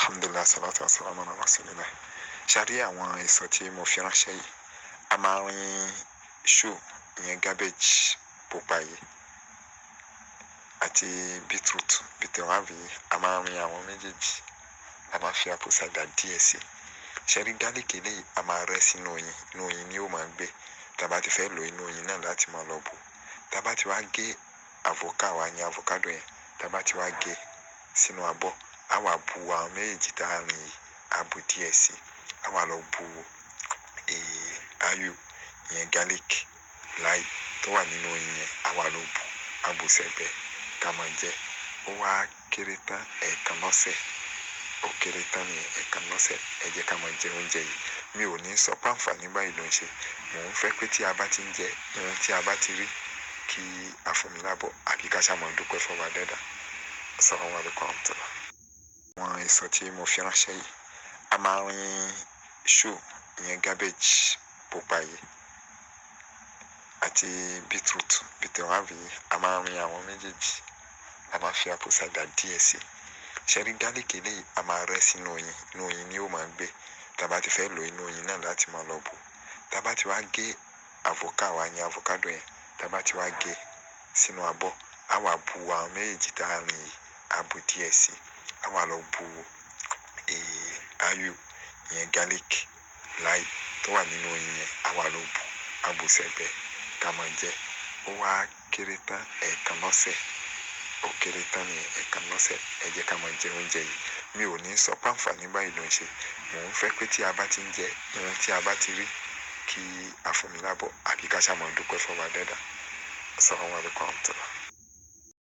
Alhamdulilah, salatu wa salam ala rasulillah. Ṣàrí àwọn èso tí mo fi ránṣẹ́ yìí, a máa rin ṣù, ìyẹn cabbage pupa yìí, àti beetroot beetroot yìí. A máa rin àwọn méjèèjì, a máa fi apple cider díẹ̀ sí. Ṣẹ́rí garlic eléyìí, a máa rẹ́ sínú oyin, inú oyin ni ó máa gbé. Tá a bá ti fẹ́ lò, inú oyin náà láti máa lọ bù. Tá a bá ti wá gé avocado wa, yẹn avocado yẹn, tá a bá ti wá gé sínú abọ́, a wá bu àwọn méjèèjì tá a rìn yìí, a bù díẹ̀ sí, a wá lọ bu ayù, ìyẹn garlic láì tó wà nínú oyin yẹn, a wá lọ bù, a bù sẹ́gbẹ̀ẹ́ ká máa jẹ. Ó wá kéré tán ẹ̀ẹ̀kan lọ́sẹ̀, ó kéré tán ní ẹ̀ẹ̀kan lọ́sẹ̀. Ẹ jẹ́ ká máa jẹ oúnjẹ yìí. Mi ò ní sọ pé àǹfààní báyìí ló ń ṣe. Mò ń fẹ́ pé tí a bá ti ń jẹ ohun tí a bá ti rí kí a fún mi lábọ̀ àbí ká ṣáà máa dúpẹ́ fọba dẹ́dà. Assalamu alaikum warahmatullah. Àwọn èso tí mo fi ránṣẹ́ yìí, a máa rin ṣù, ìyẹn cabbage pupa yìí, àti beetroot beetroot yìí. A máa rin àwọn méjèèjì, a máa fi apple cider díẹ̀ sí. Ṣẹ́rí garlic eléyìí, a máa rẹ́ sínú oyin, inú oyin ni ó máa gbé. Tá a bá ti fẹ́ lò, inú oyin náà láti máa lọ bù. Tá a bá ti wá gé avocado wa, yẹn avocado yẹn, tá a bá ti wá gé sínú abọ́, a wá bu àwọn méjèèjì tá a rìn yìí, a bù díẹ̀ sí, a wá lọ bu ayù, ìyẹn garlic láì tó wà nínú oyin yẹn, a wá lọ bù, a bù sẹ́gbẹ̀ẹ́ ká máa jẹ. Ó wá kéré tán ẹ̀ẹ̀kan lọ́sẹ̀, ó kéré tán ní ẹ̀ẹ̀kan lọ́sẹ̀. Ẹ jẹ́ ká máa jẹ oúnjẹ yìí. Mi ò ní sọ pé àǹfààní báyìí ló ń ṣe. Mò ń fẹ́ pé tí a bá ti ń jẹ ohun tí a bá ti rí kí a fún mi lábọ̀ àbí ká ṣáà máa dúpẹ́ fọba dẹ́dà. Assalamu alaikum warahmatullah.